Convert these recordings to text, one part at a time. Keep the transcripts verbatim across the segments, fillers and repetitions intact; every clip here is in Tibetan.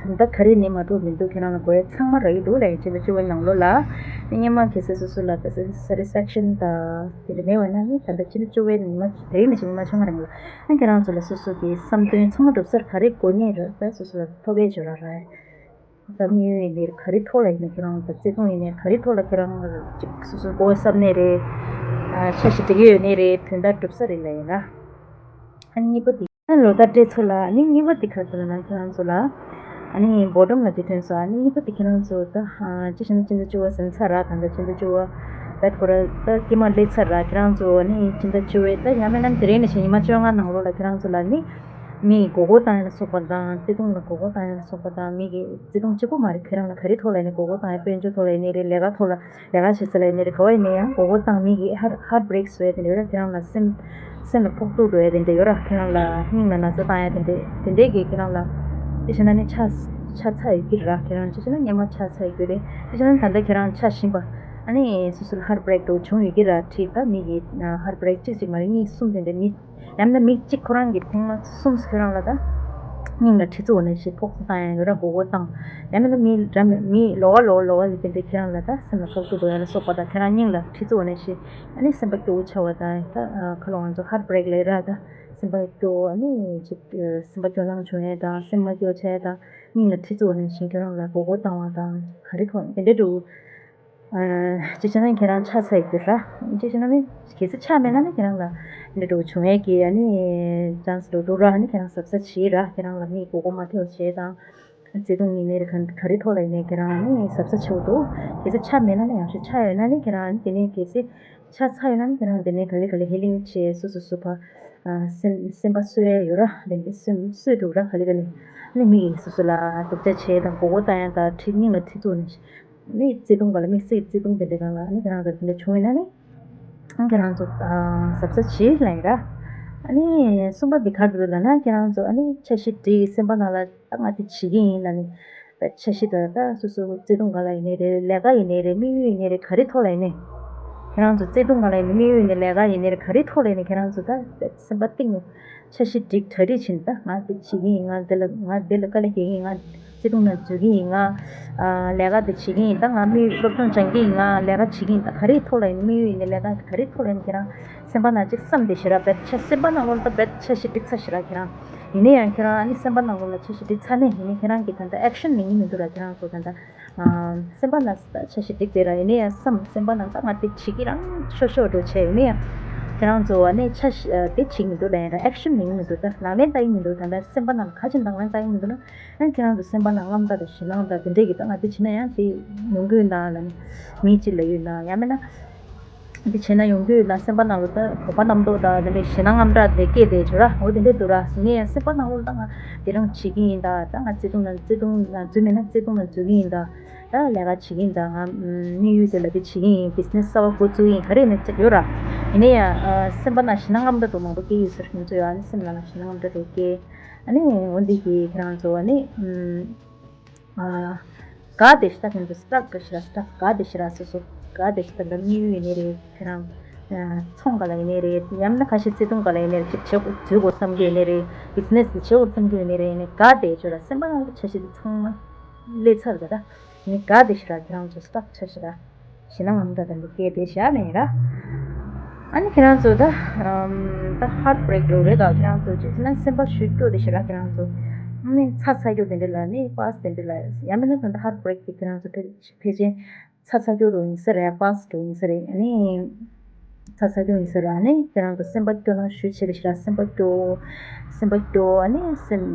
ད་ལྟ་ག་རེ་ནི་མ་འགྲོ་མི་འདུག་ཁྱེད་རང་ལ་དགོས་ཡ་ཚང་མ་རག་གི་འདུག་ལབ་ཡ། ཕྱི་ཟླ་བཅུ་པའི་ནང་ལོགས་ལ་ནི་སྔོན་མ་གལ་སྲིད་སོ་སོ་ལ་གལ་སྲིད་satisfaction་དང་དེ་འདྲ་མེད་པ་ན་ནི་ད་ལྟ་ཕྱི་ཟླ་བཅུ་པའི་ནི་མ་དེ་རིང་ནས་བྱུང་མ་བྱུང་རིང་ལ་ཨ་ཁྱེད་རང་ཚོ་ལ་སོ་སོ་གི་བསམ་དོན་ཚང་མ་འགྲུབ་སར་ག་རེ་དགོས་ནས་རེད། ད་སོ་སོ་ལ་ཐོབ་པའི་སྦྱོར་ར་རེད། ད་དམིགས་ཡུལ་ཡིན་ནའི་ག་རེ་ཐོག་ལ་ཡིན་ན་ཁྱེད་རང་ལ་བརྩེ་དུང་ཡིན་ནའི་ག་རེ་ཐོག་ལ་ཁྱེད་རང་ལ་ཅིག་སོ་སོ་མགོ་བསམ་ནའི་རེད། ཨ་འཆར་གཞི་སྒྲིག་གི་ཡོད་ནའི་རེད། དོན་དག་འགྲུབ་ས་རེད་ལབ་ཡིན་ན། ཨ་གཉིས་པ་དེ་ཨ་ལོ་ཟླ་སྤྲད་ཚོ་ལ་ཨ་ནི་གཉིས་པ་དེ་ག་རེ་ལབ་ན་ཁྱེད་རང་ཚོ་ལ་ཨ་ནི་bottom་ལ་དེ་ཐོན་སོང་། ཨ་ནི་གཉིས་པ་དེ་ཁྱེད་རང་ཚོ་ད་ཅི་བྱས་ན་ཕྱི་ཟླ་བཅུ་པ་ཟིན་ཚར་ར། ད་ལྟ་ཕྱི་ཟླ་བཅུ་པ་ད་ཁོ་ར་ད་སྐྱེས་མ་སླེབས་ཚར་ར། ཁྱེད་རང་ཚོ་ཨ་ནི་ཕྱི་ཟླ་བཅུ་པའི་ད་ཡང་མིན་ན་དེ་རིང་ནས་བྱས་ཉི་མ་བཅོ་ལྔ་ནང་ལོགས་ལ་ཁྱེད་རང་ཚོ་ལ་ནི། མི་མགོ་སྐོར་བཏང་ཡ་ལ་སོགས་པ་དང་བརྩེ་དུང་ལ་མགོ་སྐོར་བཏང་ཡ་ལ་སོགས་པ་དང་མི་གི་བརྩེ་དུང་གཅིག་པོ་མ་རེད། ཁྱེད་རང་ལ་ག་རེ་ཐོག་ལ་ཡིན་ནའི་མགོ་སྐོར་བཏང་ཡ་དཔལ་འབྱོར་ཐོག་ལ་ཡིན་ནའི་རེད། ལས་ཀ་ཐོག་ལ་ལས་ཀ་བྱེད་ས་ལ་ཡིན་ནའི་རེད། ག་བ་ཡིན་ནའི་ཡང་མགོ་སྐོར་བཏང་མི་གི་heart heartbreak་བཟོ་ཡ་དེ་འདྲ་ཡོད་ར། ཁྱེད་རང་ལ་སེམས་སེམས་ལ་ཕོག་ཐུག་འགྲོ་ཡ་དེ་འདྲ་ཡོད་ར། ཁྱེད་རང་ལ་སྙིང་ལ་ན་ཚ་བཏང་ཡ་དེ་འདྲ་དེ་འདྲའི་གི་ཁྱེད་རང་ལ་དེ་བྱས་ན་ནི་ཆ་ཆ་ཚ་ཡོད་ཀྱི་ར། ཁྱེད་རང་དེ་བྱས་ན་སྔོན་མ་ཆ་ཚ་ཡོད་ཀྱི་རེད། དེ་བྱས་ན་ད་ལྟ་ཁྱེད་རང་ཆ་བཞིན་པ་ཨ་ནི་སོ་སོ་ལ་heartbreak་འདྲ་བྱུང་ཡོད་ཀྱི་ར། ཁྲིད་ད་མི་གི་heartbreak་གཅིག་གཅིག་མ་རེད། གཉིས་གསུམ་དེ་འདྲ་མི། ཡང་ན་མི་གཅིག་ཁོ་རང་གི་ཐེངས་མ་གསུམ་ཁྱེད་རང་ལ་ད་སྙིང་ལ་ཁྲི་ཚུགས་ནས་ཞེ་ཕོག་ཐུག་བཏང་ཡང་ཡོད་ར། མགོ་སྐོར་བཏང་། ཡང་མིན་ན་མི་འདྲ་མི་མི་ལོགས་ཀ་ལོགས་ཀ་ལོགས་ཀ་ལ་དེ་འདྲ་ཁྱེད་རང་ལ་ད་སེམས་ལ་ཕོག་ཐུག་འགྲོ་ཡ་ལ་སོགས་པ་དང་ཁྱེད་རང་སྙིང་ལ་ཁྲི་ཚུགས་ནས་ཞེ་ཨ་ནི་སེམས་པ་སྐྱོ་བོ་ཆགས་པ་དང་ད་ཁ་ལོ་ང་ཚོ་heartbreak་ལབ་ར། ད་སེམས་པ་སྐྱོ་བོ་ཨ་ནི་ཅིག་སེམས་པ་སྐྱོ་སྣང་བྱུང་ཡས་དང་སེམས་མ་སྐྱོ་བྱས་དང་སྙིང་ལ་ཁྲི་ཚུགས་ནས་ཞེ་ཁྱེད་རང་ལ་མགོ་སྐོར་བཏང་བ་དང་ག་རེ་ཁོ་དེ་འདྲ་འདུག་ཅི་བྱས་ན་ཁྱེད་རང་ཆ་ཚ་ཡི་དེ་ར། ཅི་བྱས་ན་ནི་གལ་སྲིད་ཆ་མེད་ན་ནི་ཁྱེད་རང་ལ་འདི་འདྲ་བྱུང་ཡས་ཀྱི་ཨ་ནི་chance་འགྲོ་འདུག་ར། ནི་ཁྱེད་རང་གཟབ་གཟབ་བྱེད་ར། ཁྱེད་རང་ལ་མི་མགོ་སྐོར་མ་ཐེབས་བྱེད་དང་། བརྩེ་དུང་ཡིན་ནའི་རེད། ག་ག་རེ་ཐོག་ལ་ཡིན་ནའི་ཁྱེད་རང་ནི་གཟབ་གཟབ་བྱེད་འདུག་གལ་སྲིད་ཆ་མེད་ན་ནི་ཡག་ཤོས། ཆ་ཡོད་ན་ནི་ཁྱེད་རང་དེ་ནས་གལ་སྲིད་ཆ་ཚ་ཡོད་ན་ནི་ཁྱེད་རང་དེ་ནས་ག་ལེ་ག་ལེ་healing་བྱེད་སོ་སོ་སོ་ཕ་སེམས་སེམས་པ་གསོ་ཡས་ཡོད་ར། དེ་འདྲ་སེམས་གསོས་འདུག་ར། ག་ལེ་ག་ལེ་ནི་མི་ཡིན་སོ་སོ་ལ་སྡུག་ཅག་བྱེད་དང་མགོ་སྐོར་བཏང་ཡ་དང་ཁྲིད་སྙིང་ལ་ཁྲི་ཚུགས་ནས། ནི་བརྩེ་དུང་ག་ལ་དམིགས་བསལ་བརྩེ་དུང་དེ་འདྲ་གང་ལ་ནི་ཁྱེད་རང་ཚོ་དེ་འདྲ་བྱུང་ཡོད་ན་ནི་ཨང་ཁྱེད་རང་ཚོ་གཟབ་གཟབ་བྱེད་ལ་ཡིན་ར། ཨ་ནི་གསུམ་པ་འདི་ག་རེ་རེད་ལབ་ན་ཁྱེད་རང་ཚོ་ཨ་ནི་འཆར་གཞི་བསྒྲིགས་སེམས་པ་ནང་ལ་ད་ང་དེ་བྱེད་ཀྱི་ཡིན་ལབ་ནི་འཆར་གཞི་དང་ད་སོ་སོ་བརྩེ་དུང་ག་ལ་ཡིན་ནའི་རེད། ལས་ཀ་ཡིན་ནའི་རེད། དམིགས་ཡུལ་ཡིན་ནའི་རེད། ག་རེ་ཐོག་ལ་ཡིན་ནའི་ཁྱེད་རང་ཚོ་བརྩེ་དུང་ག་ལ་ཡིན་ནའི་དམིགས་ཡུལ་ཡིན་ནའི་ལས་ཀ་ཡིན་ནའི་རེད། ག་རེ་ཐོག་ལ་ཡིན་ནའི་ཁྱེད་རང་ཚོ་ད་སེམས་པ་གཏིང་ནས། འཆར་གཞི་སྒྲིག་གྲ་སྒྲིག་བྱེད་ནི་ད་ང་འདི་བྱེད་ཀྱི་ཡིན། ང་འདི་ལ་ང་འདི་ལ་དཀའ་ལས་རྒྱག་གི་ཡིན། ང་བརྩེ་དུང་ནང་འཛུལ་གྱི་ཡིན། ང་ཨ་ལས་ཀ་འདི་བྱེད་ཀྱི་ཡིན། ད་ང་དམིགས་སློབ་སྦྱོང་སྦྱང་གི་ཡིན། ང་ལས་ཀ་བྱེད་ཀྱི་ཡིན། ད་ག་རེའི་ཐོག་ལ་ཡིན་དམིགས་ཡུལ་ཡིན་ནི་ལས་ཀ་ག་རེའི་ཐོག་ལ་ཡིན་ཁྱེད་རང་སེམས་པ་ནང་ཅིག་བསམ་བསྡད་ཤེས་ར། བེད་ཆ་སེམས་པ་ནང་ལོགས་ལ་ད་བེད་འཆར་གཞི་སྒྲིག་ཚར་ཤེས་ར་ཁྱེད་རང་། ཡིན་ན་ཡང་ཁྱེད་རང་ཨ་ནི་སེམས་པ་ནང་ལོགས་ལ་འཆར་གཞི་སྒྲིག་ཚར་ནས་ཡིན་ནི་ཁྱེད་རང་གི་ད་ལྟ་ཨེག་ཤན་ལེན་གྱི་མི་འདུག་ར། ཁྱེད་རང་ཚོ་ད་ལྟ། སེམས་པ་ནང་འཆར་གཞི་སྒྲིག་བསྡད་ར། ཡིན་ན་ཡང་བསམ་སེམས་པ་ནང་ད་ང་དེ་བྱེད་ཀྱི་རང་ཤོར་ཤོར་འགྲོ་བྱས། ཡིན་ན་ཡང་ཁྱེད་རང་ཚོ་བ་ནས་འཆར་གཞི་དེ་བྱེད་མི་འདུག་ལབ་ཡིན་ར། ཨེག་ཤན་ལེན་མི་འདུག་ད་ལག་ལེན་བསྟར་གྱི་མི་འདུག་ད་ལྟ་སེམས་པ་ནང་ལ་ག་ཅིག་ད་ལག་ལེན་བསྟར་གྱི་མི་འདུག་ན། ཡང་ཁྱེད་རང་ཚོ་སེམས་པ་ནང་རྔམ་སྟངས་དང་ཞེད་སྣང་དང་དེ་འདྲས་ཀྱི་ད་ང་དེ་བྱེད་ན་ཡང་དེ་ཡོང་གི་ཡོད་ན་ལབ་ནས་མི་གཅིག་ལ་ཡོད་ན་ཡང་མིན་ན། འདི་བྱས་ན་ཡོང་རྒྱུ་ཡོད་ན་སེམས་པ་ནང་ལ་ད་དོགས་པ་རྣམ་རྟོག་དང་དེ་འདྲའི་ཞེད་སྣང་རྔམ་སྐྲག་དེ་སྐྱེས་བསྡད་བྱུང་ར། འོ་དེ་འདྲས་འདུག་ར། ངས་ཡང་སེམས་པ་ནང་ལོགས་ལ་ད་ང་དེ་རང་བྱེད་ཀྱི་ཡིན་ད། ད་ང་བརྩེ་དུང་ནང་བརྩེ་དུང་ནང་འཛུལ་མེད་ན་བརྩེ་དུང་ནང་འཛུལ་གྱི་ཡིན་ད། ད་ལས་ཀ་བྱེད་ཀྱི་ཡིན་ད། ང་དམིགས་ཡུལ་དེ་ལ་དེ་བྱེད་ཀྱི་ཡིན། བི་ཛི་ནེ་སི་གསར་པ་འགོ་བཙུགས་ཀྱི་ཡིན། ག་རེ་ཡིན་ན་ཅིག་ཡོད་ར། ཡིན་ན་ཡང་སེམས་པ་ནང་ཞེད་སྣང་རྔམ་སྐྲག་དང་མང་པོ་སྐྱེ་ཡོད་ཟེར། ཁྱོད་ཚོ་ཡང་ཨ་ནི་སེམས་ནང་ལ་ཞེད་སྣང་རྔམ་སྐྲག་དེ་སྐྱེ། ཨ་ནི་འོ་འདི་གིས་ཁྱེད་རང་ཚོ་ཨ་ནི་ཨ། དགའ་བདེ་ཤ་སྟག་ཡིན་པ་སྟག་ག་ཤ་སྟག་དགའ་བདེ་ཤ་ར་སོ་སོ་དགའ་བདེ་ཤ་སྟག་འདྲ་དམིགས་ཡུལ་ཡིན་ནའི་རེད། ཁྱེད་རང་ཚོང་ག་ལ་ཡིན་ནའི་རེད། ཡང་ན་ཁ་ཤས་བརྩེ་དུང་ག་ལ་ཡིན་ནའི་རེད། ཅིག་བྱེད་དགོས་འཛུལ་དགོས་བསམ་གྱི་ཡོད་ནའི་རེད། བི་ཛི་ནེ་སི་དེ་བྱེད་དགོས་བསམ་གྱི་ཡོད་ནའི་རེད། ཡིན་ནའི་དགའ་བདེ་ཆོག་ར། སེམས་པ་ནང་ལ་འཆར་གཞི་དེ་ཚང་མ་སླེབས་ཚར་ད་ད་ཡིན་ནའི་དགའ་བདེ་ཤ་ར། ཁྱེད་རང་ཚོ་སྟག་འཆར་གཞི་ར། ཞེད་སྣང་ངམ་ད་དང་པོ་སྐད་དེ་བཞག་ནས་ར། ཨ་ནི་ཁྱེད་རང་ཚོ་ད་ཨམ་ད་ཧར་ཊི་བྷི་རེག་འགྲོ་རེད་ད། ཁྱེད་རང་ཚོ་ཅི་ཟེར་ན་སེམས་པ་ཞུ་སྐྱོ་དེ་ཞིག་ར། ཁྱེད་རང་ཚོ་ནི་ཚ་ཚ་སྐྱོ་དེ་འདྲ་ལ་ནི་པ་སི་དེ་འདྲ་ལ་ཡང་མིན་ན་ད་ཧར་ཊི་བྷི་རེག་དེ་ཁྱེད་རང་ཚོ་ཕལ་ཕལ་ཆེར་ཚ་ཚ་སྐྱོ་འགྲོ་ཡིན་ས་རེད། པ་སི་འགྲོ་ཡིན་ས་རེད། ཨ་ནི་ཚ་ཚ་སྐྱོ་ཡིན་ས་རེད། ཨ་ནི་ཁྱེད་རང་ཚོ་སེམས་པ་སྐྱོ་སྣང་ཞུ་བྱེད་དེ་ཞིག་ར། སེམས་པ་སྐྱོ། སེམས་པ་སྐྱོ། ཨ་ནི་སེམས་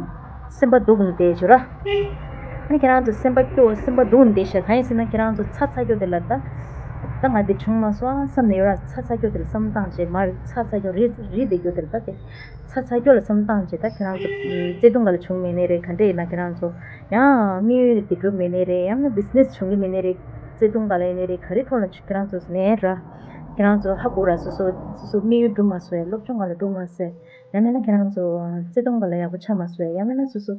སེམས་པ་སྡུག་ནས་བསྡད་བྱོས་ར། ཨ་ནི་ཁྱེད་རང་ཚོ་སེམས་པ་སྐྱོ་སེམས་པ་སྡུག་ནས་བསྡད་ཤག་གང་ཡིན་ཟེར་ན་ཁྱེད་རང་ཚོ་ཚ་ཚ་སྐྱོ་དེ་ལ་ད་ད་ང་འདི་བྱུང་མ་སོང་ཨ་བསམ་ནས་ཡོད་ར། ཚ་ཚ་སྐྱོ་དེ་ལ་བསམ་བློ་བཏང་བྱས་མར་ཚ་ཚ་སྐྱོ་རི་རི་བསྡད་རྒྱུ་དེ་ལ་ད་དེ་ཚ་ཚ་སྐྱོ་ལ་བསམ་བློ་བཏང་བྱས་ད་ཁྱེད་རང་ཚོ་བརྩེ་དུང་ག་ལ་བྱུང་མེད་ནའི་རེད། ག་འདྲ་ཡིན་ན་ཁྱེད་རང་ཚོ་ཡང་དམིགས་ཡུལ་དེ་འགྲུབ་མེད་ནའི་རེད། ཡང་ན་བི་ཛི་ནེ་སི་བྱུང་གི་མེད་ནའི་རེད། བརྩེ་དུང་ག་ལ་ཡིན་ནའི་རེད། ག་རེ་ཐོག་ལ་ཁྱེད་རང་ཚོ་ནས་ར་ཁྱེད་རང་ཚོ་ཧ་གོ་ར། སོ་སོ་སོ་སོ་དམིགས་ཡུལ་འགྲུབ་མ་སོང་ཡ། སློབ་སྦྱོང་ག་ལ་འགྲུབ་མ་སོང་ཡ། ཡང་མིན་ན་ཁྱེད་རང་ཚོ་བརྩེ་དུང་ག་ལ་ཡག་པོ་ཆགས་མ་སོང་ཡ། ཡང་མིན་ན་སོ་སོ་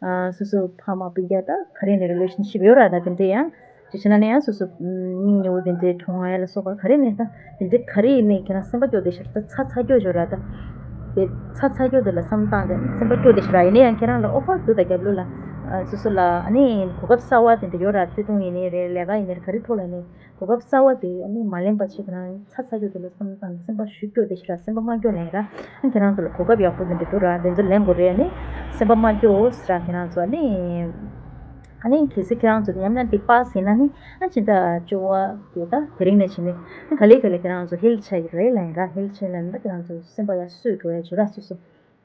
ཨ་སོ་སོ་ཕ་མ་སྤུན་ཀྱག་ད་ག་རེ་ནས་རི་ལེ་ཤན་ཤིབ་ཡོད་ར། ད་དེ་འདྲ་ཡང་ཅི་བྱས་ན་ནི་ཡང་སོ་སོ་སྙིང་ཉེ་བོ་དེ་འདྲའི་གྲོངས་ཡ་ལ་སོགས་པ་ག་རེ་ནས་ད་དེ་འདྲ་ག་རེ་ཡིན་ནའི་ཁྱེད་རང་སེམས་པ་སྐྱོ་བསྡད་ཤག་ད་ཚ་ཚ་སྐྱོ་ཡོད་ར། ད་དེ་ཚ་ཚ་སྐྱོ་དེ་ལ་བསམ་བཏང་སྟེ་སེམས་པ་སྐྱོ་བསྡད་ཤག་ར། ཡིན་ན་ཡང་ཁྱེད་རང་ལ་ཨོ་ཕར་འདུག་ད་རྒྱབ་ལོགས་ལ་ ཨ་སོ་སོ་ལ་ཨ་ནི་གོ་སྐབས་གསར་བ་དེ་འདྲ་ཡོད་ར། བརྩེ་དུང་ཡིན་ནའི་རེད། ལས་ཀ་ཡིན་ནའི་རེད། ག་རེ་ཐོག་ལ་ཡིན་ནའི་གོ་སྐབས་གསར་བ་དེ་ཨ་ནི་མ་ལེན་པ་བྱས། ཁྱེད་རང་ཚ་ཚ་སྐྱོ་དེ་ལ་བསམ་བློ་བཏང་ནས་སེམས་པ་ཞུགས་སྐྱོ་དེ་ཞིག་ར། སེམས་པ་མ་སྐྱོ་ལེན་ར། ཨ་ཁྱེད་རང་ཚོ་ལ་གོ་སྐབས་ཡག་པོ་དེ་འདྲ་འདུག་ར། དེ་ཚོ་ལེན་དགོས་རེད། ཨ་ནི་སེམས་པ་མ་སྐྱོ་ཟེར་ར། ཁྱེད་རང་ཚོ་ཨ་ནི་ཨ་ནི་གལ་སྲིད་ཁྱེད་རང་ཚོ་ཉམས་ལེན་དེ་པ་སི་ཡིན་ན་ནི་ཨ་ཕྱི་ཟླ་བཅུ་པ་དེ་ད་དེ་རིང་ནས་བྱས་ནས་ཨ་ག་ལེ་ག་ལེ་ཁྱེད་རང་ཚོ་ཧིལ་ཆགས་ཀྱི་རེད་ལབ་ཡིན་ར། ཧིལ་ཆགས་ལབ་ན་ད་ཁྱེད་རང་ཚོ་སེམས་པ་ཡར་སོས་འགྲོ་ཡ་བྱོས་ར། སོ་སོ་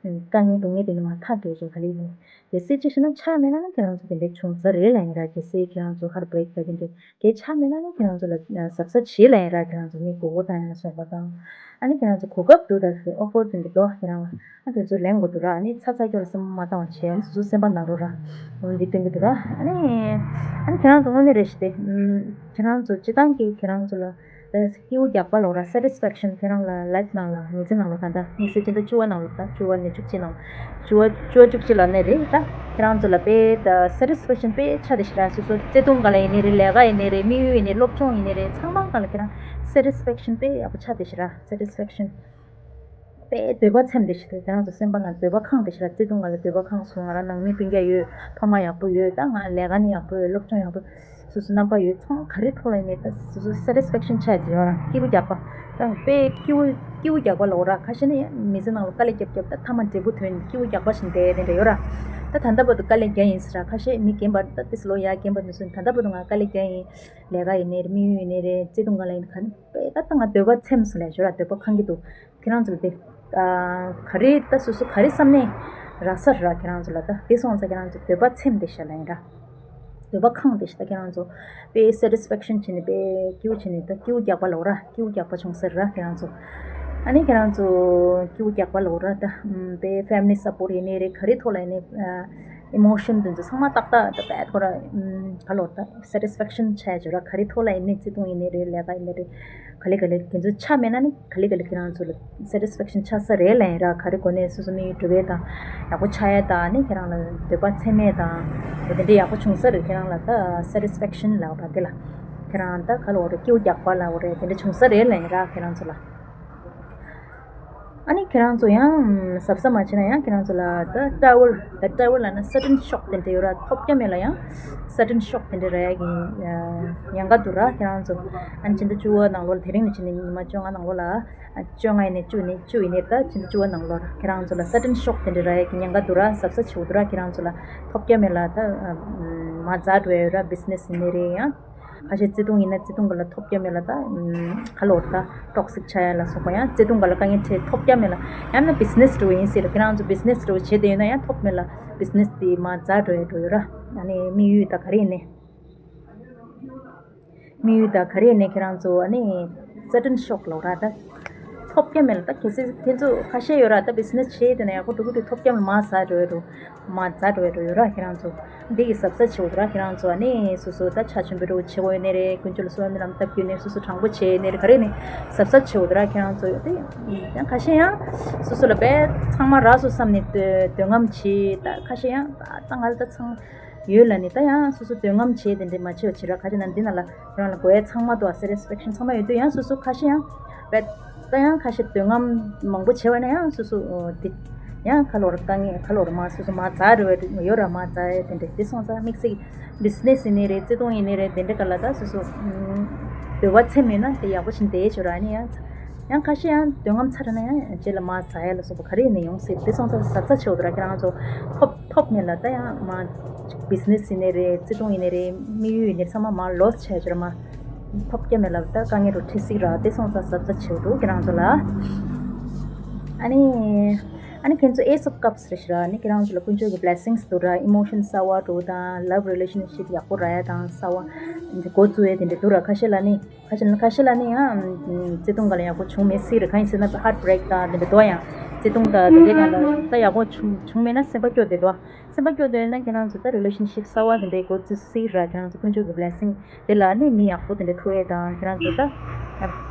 དཀའ་ངལ་སྡུག་བསྔལ་དེ་ནི་མར་ཐར་འགྲོ་ཆོག་ག་ལེ་ཡིན། གལ་སྲིད་ཅིག་ཤི་ན་ཆགས་མེད་ན་ནི་ཁྱེད་རང་ཚོ་དེ་འདྲའི་བྱུང་ས་རེད་ལབ་ཡིན་ར། གལ་སྲིད་ཁྱེད་རང་ཚོ་ཧར་བྷི་རེག་དང་དེ་འདྲའི་གལ་ཆགས་མེད་ན་ནི་ཁྱེད་རང་ཚོ་ལ་གཟབ་གཟབ་བྱེད་ལབ་ཡིན་ར། ཁྱེད་རང་ཚོ་མི་མགོ་སྐོར་བཏང་ཡ་ལ་སོགས་པ་དང་། ཨ་ནི་ཁྱེད་རང་ཚོ་གོ་སྐབས་འདུག་ད་ཟེར་ཨོ་ཕར་དེ་འདྲ་འདུག་ཁྱེད་རང་ཨ་དེ་ཚོ་ལེན་དགོས་འདུག་ར། ཨ་ནི་ཚ་ཚ་སྐྱོ་ལ་སེམས་པ་མ་བཏང་བ་བྱས། ཨ་ནི་སོ་སོ་སེམས་པ་ནང་རུ་ར་འོ་འདི་སྟོན་གྱི་འདུག་ར། ཨ་ནི་ཨ་ནི་ཁྱེད་རང་ཚོ་དངོས་གནས་རེད་ཤི་སྟེ་ཁྱེད་རང་ཚོ་སྤྱི་བཏང་གི་ཁྱེད་རང་ཚོ་ལ་སྐྱིད་པོ་རྒྱག་པ་ལོག་ར། སེ་ཊི་སི་ཕེག་ཤན་ཁྱེད་རང་ལ་ལའིཕ་ནང་ལ་མི་ཚེ་ནང་ལ་ད་ལྟ་དམིགས་བསལ་སྤྱི་ཟླ་བཅུ་པ་ནང་ལ་ད་བཅུ་པ་ནས་བཅུ་གཅིག་ནང་བཅུ་པ་བཅུ་པ་བཅུ་གཅིག་ལ་ནས་རེད། ད་ཁྱེད་རང་ཚོ་ལ་དཔེ་ད་སེ་ཊི་སི་ཕེག་ཤན་དཔེ་ཆགས་བསྡད་ཤག་ར། སོ་སོ་བརྩེ་དུང་སྒང་ལ་ཡིན་ནའི་རེད། ལས་ཀ་ཡིན་ནའི་རེད། དམིགས་ཡུལ་ཡིན་ནའི་རེད། སློབ་སྦྱོང་ཡིན་ནའི་རེད། ཚང་མ་སྒང་ལ་ཁྱེད་རང་སེ་ཊི་སི་ཕེག་ཤན་དཔེ་ཡག་པོ་ཆགས་བསྡད་ཤག་ར། སེ་ཊི་སི་ཕེག་ཤན་དཔེ་འདོད་པ་ཚིམ་བསྡད་ཤག་ར། ཁྱེད་རང་ཚོ་སེམས་པ་ནང་འདོད་པ་ཁེངས་བསྡད་ཤག་ར། བརྩེ་དུང་སྒང་ལ་འདོད་པ་ཁེངས་སོང་། ང་རང་ནང་མི་སྤུན་ཀྱག་ཡོད། ཕ་མ་ཡག་པོ་ཡོད། ད་ང་ལས་ཀ་ནི་ཡག་པོ་ཡོད། སློབ་སྦྱོང་ཡག་པོ། སོ་སོ་རྣམ་པ་ཡོད་ཚང་ག་རེ་ཐོག་ལ་ཡིན་ནའི་ད་སོ་སོ་སེ་ཊི་སི་ཕེག་ཤན་ཆགས་ཀྱི་ཡོད་ར། སྐྱིད་པོ་རྒྱག་པ། ད་དཔེ་སྐྱིད་པོ་སྐྱིད་པོ་རྒྱག་པ་ལོག་ར། ཁ་ཤས་ནི་ཡང་མི་ཚེ་ནང་ལ་དཀའ་ལས་རྒྱབ་རྒྱབ་ད་མཐའ་མ་འབྲས་བུ་ཐོན་སྐྱིད་པོ་རྒྱག་པ་བཞིན་བསྡད་དེ་འདྲ་ཡོད་ར། ད་ད་ལྟ་བར་དུ་དཀའ་ལས་རྒྱག་ཡིན་ཟེར་ར། ཁ་ཤས་མི་རྒན་པ་ད་ཏིས་ལོ་ཡ་རྒན་པ་མི་སུ་ད་ལྟ་བར་དུ་ང་དཀའ་ལས་རྒྱག་ཡིན། ལས་ཀ་ཡིན་ནའི་རེད། དམིགས་ཡུལ་ཡིན་ནའི་རེད། བརྩེ་དུང་སྒང་ལ་ཡིན་ག་ནི་དཔེ་ད་ད་ང་འདོད་པ་ཚིམ་སོང་ལས་ཞོར་ར་འདོད་པ་ཁེངས་ཀྱི་འདུག་ཁྱེད་རང་ཚོ་ལ་དེ། ག་རེ་ད་སོ་སོ་ག་རེ་བསམ་ནས་རག་ས་ར། ཁྱེད་རང་ཚོ་ལ་ད་དེ་སོང་ཙང་ཁྱེད་རང་ཚོ་འདོད་པ་ཚིམ་བསྡད་ཤག་ལབ་ཡིན་ར། འདོད་པ་ཁེངས་བསྡད་ཤག་ད་ཁྱེད་རང་ཚོ་དཔེ་སེ་ཊི་སི་ཕེག་ཤན་བྱས་ནས་དཔེ་སྐྱིད་པོ་བྱས་ནས་ད་སྐྱིད་པོ་རྒྱག་པ་ལོག་ར། སྐྱིད་པོ་རྒྱག་པ་བྱུང་ས་ར་ཁྱེད་རང་ཚོ། ཨ་ནི་ཁྱེད་རང་ཚོ་སྐྱིད་པོ་རྒྱག་པ་ལོག་ར། ད་དཔེ་ཕེ་མི་ལི་སཔོར་ཊི་ཡིན་ནའི་རེད། ག་རེ་ཐོག་ལ་ཡིན་ནའི་ཨི་མོ་ཤན་དེ་ཚོ་ཚང་མ་ཏག་ཏག་ད་དཔེ་ཁོ་ར་ག་ལོར་ད་སེ་ཊི་སི་ཕེག་ཤན་ཆགས་ཡོད་ར། ག་རེ་ཐོག་ལ་ཡིན་ནའི་བརྩེ་དུང་ཡིན་ནའི་རེད། ལས་ཀ་ཡིན་ནའི་རེད། ག་ལེ་ག་ལེ་དེ་ཚོ་ཆགས་མེད་ན་ནི་ག་ལེ་ག་ལེ་ཁྱེད་རང་ཚོ་ལ་སེ་ཊི་སི་ཕེག་ཤན་ཆགས་ས་རེད་ལབ་ཡིན་ར། ག་རེ་གོ་ནས་སོ་སོ་དམིགས་ཡུལ་འགྲུབ་པ་དང་ཡག་པོ་ཆགས་ཡ་དང་ནི་ཁྱེད་རང་ལ་འདོད་པ་ཚིམ་མེད་དང་དེ་འདྲའི་ཡག་པོ་བྱུང་ས་རེད། ཁྱེད་རང་ལ་ད་སེ་ཊི་སི་ཕེག་ཤན་ལབ་པ་དེ་ལ་ཁྱེད་རང་ད་ག་ལོར་སྐྱིད་པོ་རྒྱག་པ་ལབ་རེད། དེ་འདྲ་བྱུང་ས་རེད་ལབ་ཡིན་ར་ཁྱེད་རང་ཚོ་ལ། ཨ་ནི་ཁྱེད་རང་ཚོ་ཡང་གཟབ་གཟབ་མ་བྱས་ན་ཡང་ཁྱེད་རང་ཚོ་ལ་ད་ཊ་རེ་ཝལ་ད་ཊ་རེ་ཝལ་ལབ་ན་སར་ཊན་ཤོག་དེ་འདྲ་ཡོད་ར། ཐོབ་རྒྱ་མེད་ལ་ཡང་སར་ཊན་ཤོག་དེ་འདྲ་རག་ཡ་གི་ཉེན་ཁ་འདུག་ར་ཁྱེད་རང་ཚོ། ཨ་ནི་ཕྱི་ཟླ་བཅུ་པ་ནང་ལོགས་ལ་དེ་རིང་ནས་བྱས་ནས་ཉི་མ་བཅོ་ལྔ་ནང་ལོགས་ལ་བཅོ་ལྔ་ཡིན་ནས་བཅུ་ནས་བཅུ་ཡིན་ནས་ད་ཕྱི་ཟླ་བཅུ་པ་ནང་ལོགས་ལ་ཁྱེད་རང་ཚོ་ལ་སར་ཊན་ཤོག་དེ་འདྲ་རག་ཡ་གི་ཉེན་ཁ་འདུག་ར། གཟབ་གཟབ་བྱེད་དགོས་འདུག་ར་ཁྱེད་རང་ཚོ་ལ། ཐོབ་རྒྱ་མེད་ལ་ད་མ་རྩ་འགྲོ་ཡ་ཡོད་ར། བི་ཟི་ནེ་སི་ཡིན་ནས་རེད། ཡང་ཁ་ཤས་བརྩེ་དུང་ཡིན་ན་བརྩེ་དུང་ག་ལ་ཐོབ་རྒྱ་མེད་ལ་ད་ཁ་ལོར་ད་ཊོག་སིག་ཆགས་ཡ་ལ་སོགས་པ་ཡང་བརྩེ་དུང་ག་ལ་དཀའ་ངལ་འཕྲད་ཐོབ་རྒྱ་མེད་ལ་ཡང་ན་བི་ཟི་ནེ་སི་འགྲོ་ཡིན་སྲིད་ལ་ཁྱེད་རང་ཚོ་བི་ཟི་ནེ་སི་འགྲོ་བྱེད་དེ་ཡོད་ན་ཡང་ཐོབ་མེད་ལ་བི་ཟི་ནེ་སི་དེ་མ་རྩ་འགྲོ་ཡ་འགྲོ་ཡོད་ར། ཨ་ནི་དམིགས་ཡུལ་ད་ག་རེ་ཡིན་ནས་དམིགས་ཡུལ་ད་ག་རེ་ཡིན་ནས་ཁྱེད་རང་ཚོ་ཨ་ནི་སར་ཊན་ཤོག་ལོག་ར་ད་ཐོབ་རྒྱ་མེད་ལ་ད་གལ་སྲིད་ཁྱེད་ཚོ་ཁ་ཤས་ཡོད་ར་ད་བི་ཟི་ནེ་སི་བྱེད་དེ་ན་ཡག་པོ་འགྲོ་གི་འདུག་ཐོབ་རྒྱ་མེད་མ་རྩ་འགྲོ་ཡ་འགྲོ། མ་རྩ་འགྲོ་ཡ་འགྲོ་ཡོད་ར་ཁྱེད་རང་ཚོ། འདི་གི་གཟབ་གཟབ་བྱེད་དགོས་ར་ཁྱེད་རང་ཚོ། ཨ་ནི་སོ་སོ་ད་ཆ་ཆེན་པོ་འགྲོ་བྱེད་དགོས་ཡོད་ནི་རེད། ཀུན་སྤྱོད་ལ་གསོ་བ་མི་ལམ་བཏབ་རྒྱུ་ནི་སོ་སོ་དྲང་པོ་བྱེད་ནི་རེད། ག་རེ་ནི་གཟབ་གཟབ་བྱེད་དགོས་ར་ཁྱེད་རང་ཚོ། དེ་ཡང་ཁ་ཤས་ཡང་སོ་སོ་ལ་བས་ཚང་མ་རག་སོང་བསམ་ནས་འདོད་འདོད་རྔམ་བྱེད། ད་ཁ་ཤས་ཡང་ད་ད་ང་ལ་ད་ཚང་ཡོད་ལ་ནི་ད་ཡང་སོ་སོ་འདོད་རྔམ་བྱེད་དེ་འདྲས་མ་བྱེད་པ་བྱེད་ར། ཁ་ཤས་ན་འདི་ན་ལ་ཁྱེད་རང་ལ་དགོས་ཡ་ཚང་མ་འདུག་ཨ། སེ་ཊི་སི་ཕེག་ཤན་ཚང་མ་ཡོད་དུས་ཡང་སོ་སོ་ཁ་ཤས་ཡང་བས། ད་ཡང་ཁ་ཤས་འདོད་རྔམ་མང་པོ་བྱས་པ་ན་ཡང་སོ་སོ་འདི་ཡང་ཁ་ལོར་དཀའ་ངལ་ཁ་ལོར་མ་སོ་སོ་མ་རྩ་རེ་བ་ཡོད་ར། མ་རྩ་ཡ་དེ་འདྲ་དེ་སོང་ཙང་དམིགས་བསལ་བི་ཟི་ནེ་སི་ཡིན་ནི་རེད། བརྩེ་དུང་ཡིན་ནི་རེད། དེ་འདྲ་ག་ལ་ད་སོ་སོ་འདོད་པ་ཚིམ་མེད་ན་དེ་ཡག་པོ་ཞིག་བསྡད་ཆོག་ར། ཨ་ནི་ཡང་ཡང་ཁ་ཤས་ཡང་འདོད་རྔམ་ཚ་ར་ན་ཡང་རྗེས་ལ་མ་རྩ་ཡ་ལ་སོགས་པ་ག་རེ་ཡིན་ནི་ཡོང་སྲིད། དེ་སོང་ཙང་གཟབ་གཟབ་བྱེད་འོ་དོ་ར། ཁྱེད་རང་ཚོ་ཐོབ་ཐོབ་མེད་ལ་ད་ཡང་མ་བི་ཟི་ནེ་སི་ཡིན་ནི་རེད། བརྩེ་དུང་ཡིན་ནི་རེད། དམིགས་ཡུལ་ཡིན་ནི་རེད། ཚང་མ་མ་ལོས་བྱས་ཆོག་ར། མ་ཐོབ་རྒྱ་མེད་ལ་ད་དཀའ་ངལ་རུ་འཕྲད་སྲིད་ར། དེ་སོང་ཙང་གཟབ་གཟབ་བྱེད་འོ་དོ་ཁྱེད་རང་ཚོ་ལ། ཨ་ནི་ཨ་ནི་ཁྱེད་ཚོ་Ace of Cups རེད་ཤག་ར། ཨ་ནི་ཁྱེད་རང་ཚོ་ལ་དཀོན་མཆོག་གི་blessings འདུག་ར། ཨི་མོ་ཤན་གསར་བ་འགྲོ་དང་love relationship ཡག་པོ་རག་ཡ་དང་གསར་བ་འགོ་བཙུགས་ཡ་དེ་འདྲ་འདུག་ར། ཁ་ཤས་ལ་ནི་ཁ་ཤས་ཁ་ཤས་ལ་ནི་ཡང་བརྩེ་དུང་ག་ལ་ཡག་པོ་བྱུང་མེད་སྲིད་རེད། གང་ཡིན་ཟེར་ན་heartbreak དང་དེ་འདྲ་འདུག་ཡང་བརྩེ་དུང་དང་དེ་འདྲའི་ནང་ལ་ད་ཡག་པོ་བྱུང་བྱུང་མེད་ན་སེམས་པ་སྐྱོ་བསྡད་འདུག་སེམས་པ་སྐྱོ་དོན་ན་ཁྱེད་རང་ཚོ་ད་relationship གསར་བ་དེ་འདྲའི་འགོ་བཙུགས་སྲིད་ར། ཁྱེད་རང་ཚོ་དཀོན་མཆོག་གི་blessing དེ་ལ་ནི་མི་ཡག་པོ་དེ་འདྲ་ཐུག་ཡས་དང་། ཁྱེད་རང་ཚོ་ད་ད་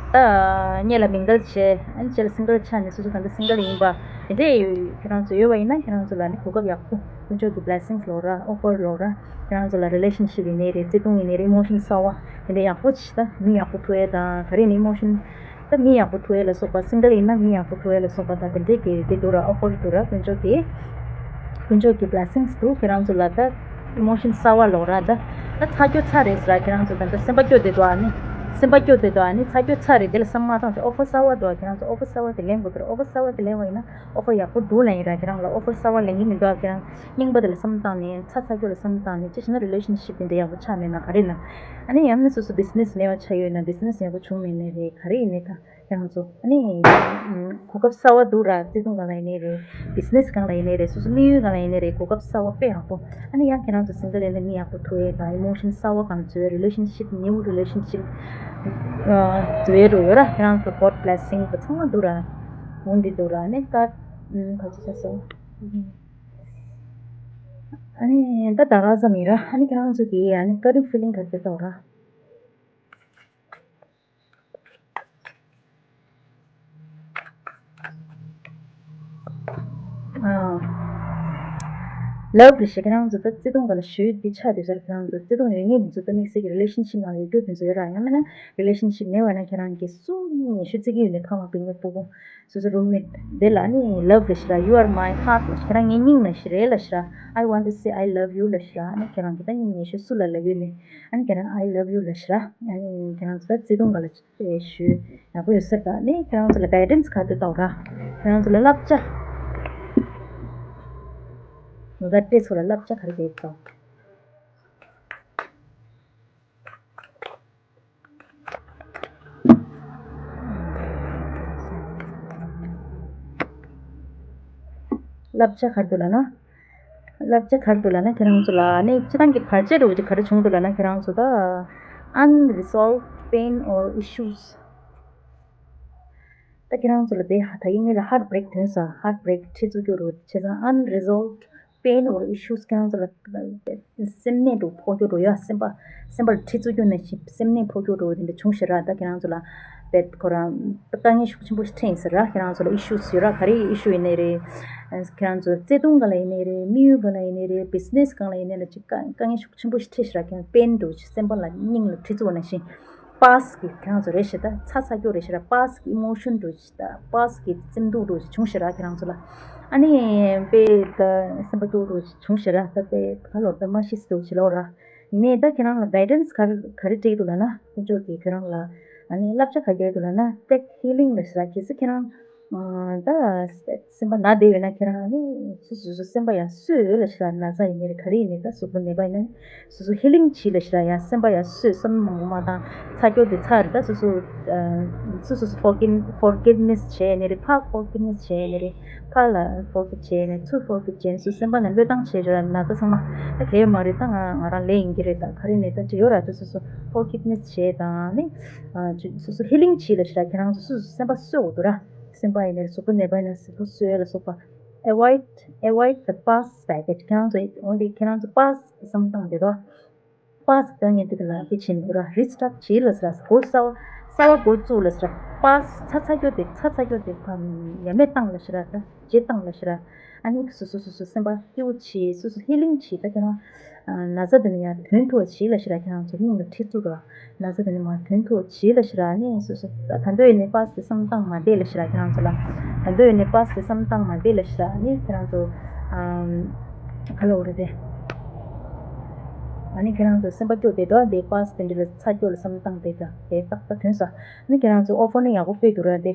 སྔོན་ལ་mingle བྱས། ཨ་ནི་རྗེས་ལ་single ཆགས་ནས་སོ་སོ་ད་ལྟ་single ཡིན་པ་དེ་འདྲས་ཁྱེད་རང་ཚོ་ཡོད་པ་ཡིན་ན་ཁྱེད་རང་ཚོ་ལ་ནི་གོ་སྐབས་ཡག་པོ་དཀོན་མཆོག་གི་blessings ལོག་ར། offer ལོག་ར། ཁྱེད་རང་ཚོ་ལ་relationship ཡིན་ནའི་རེད། བརྩེ་དུང་ཡིན་ནའི་རེད། emotion གསར་བ་དེ་འདྲ་ཡག་པོ་ཅིག་ད་མི་ཡག་པོ་ཐུག་ཡས་དང་ག་རེ་ནི་emotion ད་མི་ཡག་པོ་ཐུག་ཡས་ལ་སོགས་པ། single ཡིན་ན་མི་ཡག་པོ་ཐུག་ཡས་ལ་སོགས་པ་དང་དེ་འདྲས་ཀྱི་དེ་འདུག་ར། offer འདུག་ར། དཀོན་མཆོག་གི་དཀོན་མཆོག་གི་blessings འདུག་ཁྱེད་རང་ཚོ་ལ་ད་ ཨི་མོ་ཤན་གསར་བ་ལོག་ར། ད་ད་ཚ་སྐྱོ་ཚ་རེད་ཟེར་ར། ཁྱེད་རང་ཚོ་ད་ད་སེམས་པ་སྐྱོ་དེ་འདུག་ཨ་ནི། སེམས་པ་སྐྱོ་དེ་འདུག་ཨ་ནི། ཚ་སྐྱོ་ཚ་རེད། དེ་ལ་བསམ་མ་བཏང་ཚེ་ཨོ་ཕར་གསར་བ་འདུག་ཨ། ཁྱེད་རང་ཚོ་ཨོ་ཕར་གསར་བ་དེ་ལེན་དགོས་ཀྱི་རེད། ཨོ་ཕར་གསར་བ་དེ་ལེན་པ་ཡིན་ན་ཨོ་ཕར་ཡག་པོ་འདུག་ལབ་ཡིན་ར། ཁྱེད་རང་ལ་ཨོ་ཕར་གསར་བ་ལེན་གྱི་མི་འདུག་ཨ། ཁྱེད་རང་རྙིང་པ་དེ་ལ་བསམ་བཏང་ནས་ཚ་ཚ་སྐྱོ་ལ་བསམ་བཏང་ནས་ཅི་བྱས་ན་རི་ལེ་ཤན་ཤིབ་དེ་འདྲ་ཡག་པོ་ཆགས་མེད་ན་ག་རེ་ན། ཨ་ནི་ཡང་ན་སོ་སོ་བི་ཛི་ནེ་སི་ལས་ཀ་ཆགས་ཡོད་ན་བི་ཛི་ནེ་སི་ཡག་པོ་བྱུང་མེད་ནའི་རེད། ག་རེ་ཡིན་ནའི་ད། ཁྱེད་རང་ཚོ་ཨ་ནི་གོ་སྐབས་གསར་བ་འདུག་ར། བརྩེ་དུང་སྒང་ལ་ཡིན་ནའི་རེད། བི་ཛི་ནེ་སི་སྒང་ལ་ཡིན་ནའི་རེད། སོ་སོ་དམིགས་ཡུལ་སྒང་ལ་ཡིན་ནའི་རེད། གོ་སྐབས་གསར་བ་དཔེ་ཡག་པོ། ཨ་ནི་ཡང་ཁྱེད་རང་ཚོ་སིང་གལ་ཡིན་ན་མི་ཡག་པོ་ཐུག་ཡས་དང་ཨི་མོ་ཤན་གསར་བ་གང་བཟོས། རི་ལེ་ཤན་ཤིབ་ནིའུ་རི་ལེ་ཤན་ཤིབ་བཟོས་འགྲོ་ཡོད་ར། ཁྱེད་རང་ཚོ་གོཌ་བི་ལེ་སིང་གི་ཚང་མ་འདུག་ར། འོང་འདི་འདུག་ར། ཨ་ནི་ད་ག་ཅི་ཆ་སོང་། ཨ་ནི་ད་ད་ག་ཙམ་ཡིན་ར། ཨ་ནི་ཁྱེད་རང་ཚོ་གི་ཨ་ནི་ཀ་རིང་ཕི་ལིང་ག་ཚོད་འདུག་ར། ལབ་རེད་ཤག་ཁྱེད་རང་ཚོ་ད་བརྩེ་དུང་སྒང་ལ་ཞུགས་དེ་ཆགས་དུས་ཙམ་ཁྱེད་རང་ཚོ་བརྩེ་དུང་ཡོད་མཁན་དེ་ཚོ་ད་དམིགས་བསལ་གྱི་རི་ལེ་ཤན་ཤིབ་ནང་ཡོད་རྒྱུ་དེ་ཚོ་ཡོད་ར། ཡང་མིན་ན་རི་ལེ་ཤན་ཤིབ་མེད་པ་ན་ཁྱེད་རང་གི་སུ་ཉེ་ཤོས་བརྩི་གི་ཡོད་ནའི་ཕ་མ་སྤུན་ཉེ་སྤུ་གུ་སོ་སོ་རུམ་མེཊ་དེ་ལ་ནི་ལབ་རེད་ཤག་ར། You are my heart ལབ་ཤག་ཁྱེད་རང་ངའི་སྙིང་ལབ་ཤག་རེད་ལབ་ཤག་ར། I want to say I love you ལབ་ཤག་ར། ཨ་ནི་ཁྱེད་རང་གི་ད་སྙིང་ཉེ་ཤོས་སུ་ལ་ལབ་ཡོད་ནའི་ཨ་ནི་ཁྱེད་རང་I love you ལབ་ཤག་ར། ཨ་ནི་ཁྱེད་རང་ཚོ་ད་བརྩེ་དུང་སྒང་ལ་ཞུ་ཡག་པོ་ཡོད་ས་རེད། ད་ནི་ཁྱེད་རང་ཚོ་ལ་གའི་ཌན་སི་ག་རེ་བཏང་ར། ཁྱེད་རང་ཚོ་ལ་བསླབ་བྱ། ནོར་ད་སྤྲད་ཚོ་ལ་བསླབ་བྱ་ག་རེ་བྱེད་དང་། བསླབ་བྱ་ག་རེ་འདུག་ལབ་ན། བསླབ་བྱ་ག་རེ་འདུག་ལབ་ན་ཁྱེད་རང་ཚོ་ལ་ནི་སྤྱིར་བཏང་གི་བར་ཆད་འདྲ་བོ་ཅིག་ག་རེ་བྱུང་འདུག་ལབ་ན་ཁྱེད་རང་ཚོ་ད་unresolved pain or issues ད་ཁྱེད་རང་ཚོ་ལ་དེ་ད་གིན་ངེད་ལ་ཧརཊ་བྷི་རེག་ཐོན་ས། ཧརཊ་བྷི་རེག་ཁྲི་ཚུགས་རྒྱུ་རུ་བྱས་ཙང་unresolved pain or issues ཁྱེད་རང་ཚོ་ལ་སེམས་ནད་རུ་ཕོག་རྒྱུ་རུ་ཡ། སེམས་པ་སེམས་པར་ཁྲི་ཚུགས་རྒྱུ་ནང་བཞིན་སེམས་ནད་ཕོག་རྒྱུ་རུ་དེ་འདྲ་བྱུང་ཤག་ར། ད་ཁྱེད་རང་ཚོ་ལ་བེད་ཁོ་རང་དཀའ་ངལ་ཤུགས་ཆེན་པོ་ཞིག་འཕྲད་ཡིན་ས་ར། ཁྱེད་རང་ཚོ་ལ་ཨི་ཤུ་ཡོད་ར། ག་རེ་ཨི་ཤུ་ཡིན་ནའི་རེད། ཁྱེད་རང་ཚོ་བརྩེ་དུང་སྒང་ལ་ཡིན་ནའི་རེད། དམིགས་ཡུལ་སྒང་ལ་ཡིན་ནའི་རེད། བི་ཛི་ནེ་སི་སྒང་ལ་ཡིན་ནའི་ལ་ཅིག་དཀའ་དཀའ་ངལ་ཤུགས་ཆེན་པོ་ཞིག་འཕྲད་ཤག་ར། ཁྱེད་རང་པེན་འདྲ་བོ་ཅིག་སེམས་པ་ལ་སྙིང་ལ་ཁྲི་ཚུགས་པ་ནང་བཞིན། པཱསི་ཊི་གི་ཁྱེད་རང་ཚོ་རེད་ཤག་ད་ཚ་ཚ་སྐྱོ་རེད་ཤག་ར། པཱསི་ཊི་གི་ཨི་མོ་ཤན་འདྲ་བོ་ཅིག་ད་པཱསི་ཊི་གི་སེམས་སྡུག་འདྲ་བོ་ཅིག་བྱུང་ཤག་ར་ཁྱེད་རང་ཚོ་ལ། ཨ་ནི་དཔེ་ད་སེམས་པ་སྐྱོ་འདྲ་བོ་ཅིག་བྱུང་ཤག་ར། ད་དཔེ་ཁ་ལོར་ད་མ་ཤི་སྡུག་ཅིག་ལོ་ར། ནས་ད་ཁྱེད་རང་ལ་གའི་ཌན་སི་ག་རེ་ག་རེ་སྤྲད་འདུག་ལབ་ན། དཀོན་མཆོག་གིས་ཁྱེད་རང་ལ་ཨ་ནི་བསླབ་བྱ་ག་རེ་སྤྲད་འདུག་ལབ་ན། ཊེག་ཧི་ལིང་ལབ་ཤག་ར། གལ་སྲིད་ཁྱེད་རང་ད་སེམས་པ་ན་བསྡད་ཡོད་ན་ཁྱེད་རང་ནི་སོ་སོ་སོ་སེམས་པ་ཡར་གསོས་ལབ་ཤག་ར། ན་ཚ་ཡིན་ནའི་རེད། ག་རེ་ཡིན་ནའི་ད་གཟུགས་པོ་ནད་པ་ཡིན་ན་སོ་སོ་ཧི་ལིང་བྱེད་ལབ་ཤག་ར། ཡར་སེམས་པ་ཡར་གསོས། བསམ་མང་པོ་མ་བཏང་། ཚ་སྐྱོ་དེ་ཚར་ད་སོ་སོ་ཨ་སོ་སོ་སོ་ཕོར་གིབ་ཕོར་གིབ་ནེ་སི་བྱས་ནའི་རེད། ཕར་ཕོར་གིབ་ནེ་སི་བྱས་ནའི་རེད། ཕར་ལ་ཕོར་གིབ་བྱས་ནའི་ཚུར་ཕོར་གིབ་བྱས་ནའི་སོ་སོ་སེམས་པ་ལ་བློས་བཏང་བྱས་ཤག་ར། ན་ཚ་ཚང་མ་ད་གལ་ཡོད་མ་རེད། ད་ང་ང་རང་ལས་ཡིན་གྱི་རེད། ད་ག་རེ་ནའི་ད་ཅི་ཡོད་ར། ད་སོ་སོ་ཕོར་གིབ་ནེ་སི་བྱས་དང་ནི་ཨ་སོ་སོ་ཧི་ལིང་བྱེད་ལབ་ཤག་ར། ཁྱེད་རང་ཚོ་སོ་སོ་སེམས་པ་གསོ་དགོས་འདུག་ར། སེམས་པ་ཡིན་ནའི་གཟུགས་པོ་ནད་པ་ཡིན་ན་གཟུགས་པོ་གསོས་ལ་སོགས་པ། Avoid, avoid the past baggage. ཁྱེད་རང་ཚོ་འོན་ཏེ་ཁྱེད་རང་ཚོ་པཱསི་ཊི་གི་བསམ་སྟངས་དེ་དོ། པཱསི་ཊི་ལྟ་ཉན་དེ་ལ་དེ་བྱེད་མི་དགོས་ར། རི་སི་ཊར་ཊི་བྱེད་ལབ་ཟེར་ར། གོ་གསར་བ་གསར་བ་འགོ་བཙུགས་ལབ་ཟེར་ར། པཱསི་ཊི་ཚ་ཚ་སྐྱོ་དེ་ཚ་ཚ་སྐྱོ་དེ་ཕ་ཡ་མེད་བཏང་ལབ་ཤག་ར། ད་བརྗེད་བཏང་ལབ་ཤག་ར། ཨ་ནི་སོ་སོ་སོ་སོ་སེམས་པ་ཧིའུ་བྱེད། སོ་སོ་ཧི་ལིང་བྱེད། ད་ཁྱེད་རང་ན་ཚ་དེ་ནས་ཡར་ཐོན་ཐུབ་པ་བྱེད་ལབ་ཤག་ར། ཁྱེད་རང་ཚོ་སྙིང་ལ་ཁྲི་བཙུགས་ར། ན་ཚ་དེ་ནས་མར་ཐོན་ཐུབ་བྱེད་ལབ་ཤག་ར། ཨ་ནི་སོ་སོ་ད་ད་འདོད་ཡོད་ནའི་པཱསི་ཊི་བསམ་སྟངས་མ་བསྡད་ལབ་ཤག་ར། ཁྱེད་རང་ཚོ་ལ་ད་འདོད་ཡོད་ནའི་པཱསི་ཊི་བསམ་སྟངས་མ་བསྡད་ལབ་ཤག་ར། ཨ་ནི་ཁྱེད་རང་ཚོ་ཨམ་ག་ལབ་དགོས་རེད་དེ། ཨ་ནི་ཁྱེད་རང་ཚོ་སེམས་པ་སྐྱོ་བསྡད་དོ། དེ་པཱསི་ཊི་དེ་འདྲ་ལ་ཚ་སྐྱོ་ལ་བསམ་སྟངས་དེ་ད་དེ་ཏག་ཏག་ཐོན་ས། ཨ་ནི་ཁྱེད་རང་ཚོ་ཨོ་ཕར་ནི་ཡག་པོ་སྤྲད་འདུག་ར། དེ་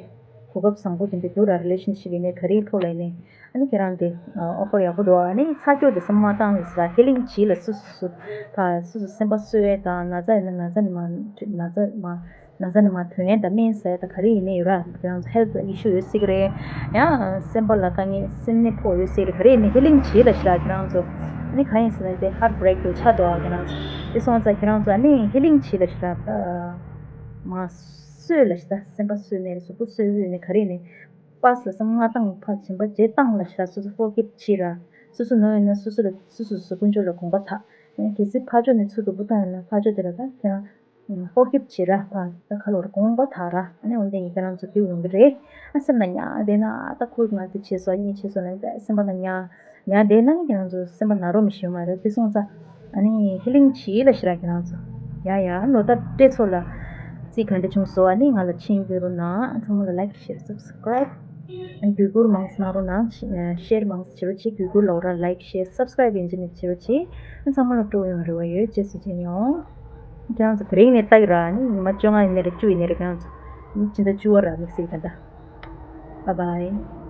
གོ་སྐབས་བཟང་པོ་དེ་འདྲ་འདུག་ར། རི་ལེ་ཤན་ཤིབ་ཡིན་ནའི་ག་རེའི་ཐོག་ལ་ཡིན་ནའི། ཨ་ནི་ཁྱེད་རང་དེ་ཨོ་ཕར་ཡག་པོ་འདུག་ཨ་ནི་ཚ་སྐྱོ་དེ་བསམ་མ་བཏང་ཟེར་ར། ཧི་ལིང་བྱེད་ལ་སོ་སོ་སོ་ད་སོ་སོ་སེམས་པ་གསོ་ཡས་དང་། ན་ཚ་ཡིན་ན་ན་ཚ་ནས་མ་ན་ཚ་མ་ན་ཚ་ནས་མ་ཐོན་ཡས་དང་སྨན་ཟ་ཡས་དང་ག་རེ་ཡིན་ནའི་ཡོད་ར། ཁྱེད་རང་ཚོ་ཧེལ་ཐི་ཨི་ཤུ་ཡོད་སྲིད་ཀྱི་རེད། ཡང་སེམས་པ་ལ་དཀའ་ངལ་སེམས་ནད་ཕོག་ཡོད་སྲིད་ཀྱི་རེད། ག་རེ་ཡིན་ནའི་ཧི་ལིང་བྱེད་ལབ་ཤག་ར་ཁྱེད་རང་ཚོ། ཨ་ནི་གང་ཡིན་ཟེར་ན་དེ་ཧརཊ་བྷི་རེག་དུ་ཆགས་འདུག་ཨ། ཁྱེད་རང་ཚོ་དེ་སོང་ཙང་ཁྱེད་རང་ཚོ་ཨ་ནི་ཧི་ལིང་བྱེད་ལབ་ཤག་ར། མ་གསོས་ལབ་ཤག་ར། སེམས་པ་གསོས་ནའི་རེད། གཟུགས་པོ་གསོས་ནའི་ག་རེ་ནའི། པཱསི་ཊི་ལ་བསམ་མ་བཏང་། ཕར་བྱིན་པ་བརྗེད་བཏང་ལབ་ཤག་ར། སོ་སོ་ཕོར་གིབ་བྱེད་ར། སོ་སོ་ནོར་ཡོད་ན་སོ་སོ་ལ་སོ་སོ་སོ་དཀོན་མཆོག་ལ་དགོངས་པ་དག་ཨ་ནི་གལ་སྲིད་ཕར་ཕྱོགས་ནས་ཚུར་སྡུག་པོ་བཏང་ཡོད་ན་ཕར་ཕྱོགས་དེ་ལ་ད་ཁྱེད་རང་ཕོར་གིབ་བྱེད་ར། ཕར་ད་ཁ་ལོར་དགོངས་པ་དག་ར། ཨ་ནི་འོན་ཏེ་ཁྱེད་རང་ཚོ་སྡུག་ཡོང་གི་རེད། ཨ་སེམས་ལ་ཉར་བསྡད་ན་ད་ཁོས་ང་དེ་བྱས་སོང་། ཨ་ནི་བྱས་སོང་ལབ་ད་སེམས་པ་ལ་ཉར་ཉར་བསྡད་ན་ཁྱེད་རང་ཚོ་སེམས་པ་ན་རོ་མི་ཤེས་མ་རེད། དེ་སོང་ཙང་ཨ་ནི་ཧི་ལིང་བྱེད་ལབ་ཤག་ར་ཁྱེད་རང་ཚོ། ཡ་ཡ་ལོ་ད་སྤྲད་ཚོ་ལ་རྩིས་ག་འདྲ་བྱུང་སོང་། ཨ་ནི་ང་ལ་མཆན་འབུལ་རོགས་གནང་། ཚང་མ་ལ་ལའིཀ་ཤེར་སབ་སི་ཀ་རའིབ། གུས་བཀུར་མང་ཙམ་གནང་རོགས་གནང་། ཤེར་མང་ཙམ་བྱེད་རོགས་གྱིས། གུས་བཀུར་ལོག་ར་ལའིཀ་ཤེར་སབ་སི་ཀ་རའིབ་ཡིན་གཅིག་མིན་གཅིག་བྱེད་རོགས་གྱིས། ཚང་མ་ལ་སྤྲོ་པོ་ཡོང་རེ་བ་ཡོད། རྗེས་སུ་མཇལ་ཡོང་། ཁྱེད་རང་ཚོ་དེ་རིང་ནས་ལྟ་གི་ར། ནི་ཉི་མ་བཅོ་ལྔ་ཡིན་ནའི་རེད། བཅུ་ཡིན་ནའི་རེད། ཁྱེད་རང་ཚོ་ནི་ཕྱི་ཟླ་བཅུ་པ་ར་དམིགས་བསལ་གྱི་ད་ལྟ། Bye bye.